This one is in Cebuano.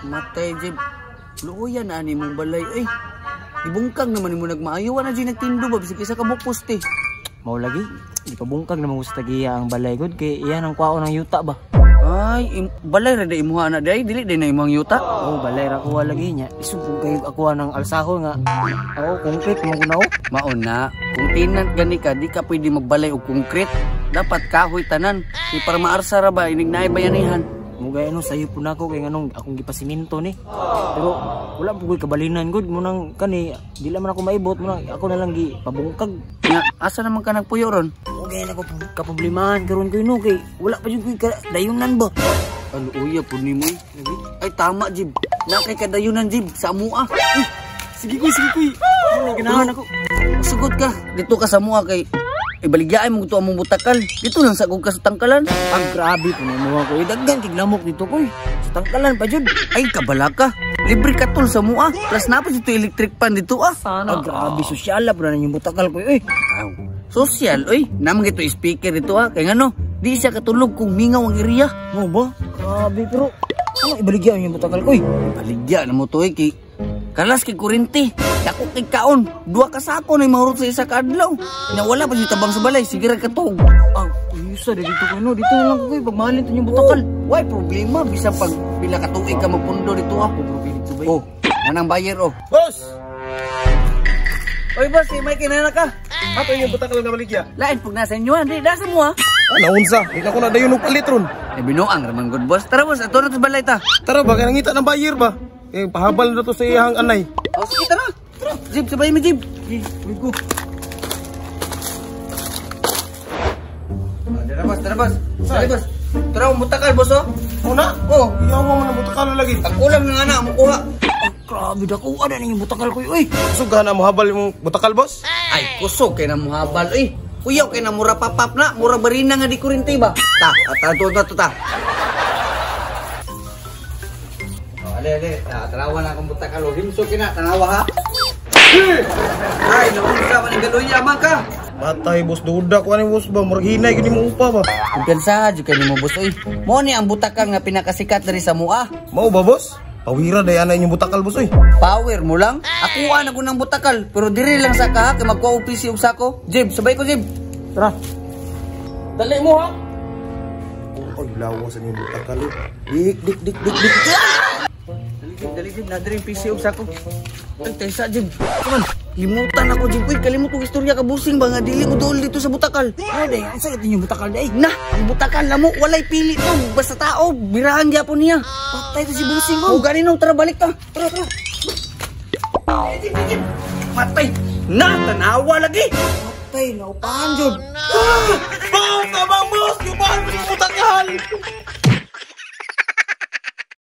Matay, Jib. Luoyan na ani mong balay, ay. Ibungkag naman nimo nagmaayo. Wala na nagtindo ba? Bisag isa ka bukos, te. Mao lagi, ipabungkag naman ko sa tagiya ang balay gud kay iyan ang kwaon ng yuta ba. Ay, balay ra da imuha na day. Dili day na imong yuta. Oh, balay ra kuha lagi niya. Isubog kayo ako ng alsaho nga. Ako concrete mo kunaw. Maon na, kung tenant gani ka, di ka pwede magbalay og concrete. Dapat kahoy tanan. Di para maarsa ra ba, inig naay bayanihan. Mugay ano sayo po nako kay nganong akong gipasiminto ni. Pero wala po ko'y kabalinan gud mo nang kani di lang man ako maibot mo nang ako na lang gi pabungkag. Nga, asa naman ka nagpuyo ron? Mugay na ko kaproblemahan karon koy no kay wala pa jud ko'y dayunan ba. Ano uya po ni mo eh. Ay tama Jib. Na kay kadayunan Jib sa mua. Sige koy, sige koy. Mo ganahan ako. Sugod ka dito ka sa mua kay ibaligyaan mo to among butakal. Dito lang sa ka sa tangkalan. Ang grabe po mo ko. Daghan kig lamok dito koy. Sa tangkalan pa jud. Ay kabala ka. Libre ka tol sa mua. Plus napa dito electric pan dito ah. Sana. Ang grabe sosyal po na yung butakal koy oy. Aw. Social oy. Namang ito speaker dito ah. Kay ngano, di siya katulog kung mingaw ang area. Mo ba? Grabe pero ano ibaligyan yung butakal koy? Baligya na mo to eh kay kalas kay kurente. Dako kay kaon. Duha ka sako na mahurot sa isa ka adlaw. Nya wala pa siya tabang sa balay, sige ra katog. Ah, uyusa dito ko no. Dito na lang ko koy pagmahalin to yung butakal. Oh, why problema bisan pag pila ka tuig ka magpundo dito ah. Oh, anang buyer oh. Boss! Oy boss, si Mike kinana ka. Ato yung butakal na baligya. Lain pug nasa inyo, di nasa mo ah. Ah, naunsa. Di na ko na dayon og palit ron. Eh binuang raman good boss. Tara boss, ato na to balay ta. Tara ba, kay nangita ng buyer ba? Eh, pahabal na to sa iyang anay. Oh, sige tara. Tara. Jib, sabay mo Jib. Uy ko. Oh, tara boss, tara boss. Tara boss. Tara mutakal boss oh. Una? Oh, Iyaw mo na butakal na lagi. ang kulang ng ana mo kuha. Ang grabe dako ana yung butakal koy oy. Kusog na mo habal yung butakal, boss? Ay, kusog kay na muhabal oy. Kuyaw kay na mura papap na, mura barina nga di kurente ba? Ta, ta to ta to ta. Oh, ale ale, ta, tanawa na akong butakal oh. Himso kina, tanawa ha. Ay, naunsa man ang galuya man ka. Matay, boss. Duda ko ani boss ba? Murag hinay gini mo upa ba? Kumpiyansa jud kay nimo boss oy. Mo ni ang butakal nga pinakasikat diri sa mua. Mao ba, boss? Pawira day ana inyong butakal, boss oy. Power mo lang. Ako na ko ng butakal, pero diri lang sa ka kay magkuha og PC og sako. Jib, sabay ko Jib. Tara. Dali mo ha. Ay, lawas sa inyong butakal. Oy. Dik dik dik dik dik. Dali Jib, dali Jib, nadiri yung PC og sako. Ay, taysa Jib. Come on. Limutan ako Jib. Uy, kalimot kong istorya ka busing ba nga dili mo dool dito sa butakal. Ano day, ang sakit yung butakal day. Na, ang butakal na mo, walay pili to. Basta tao, birahan gyapon niya. Patay to si busing O ko. ganino, tara balik ta. Tara, tara. Ay, Jib, Jib. Matay. Na, tanawa lagi. Patay, naupahan jud. Boss, tabang boss! Yupahan mo yung butakal!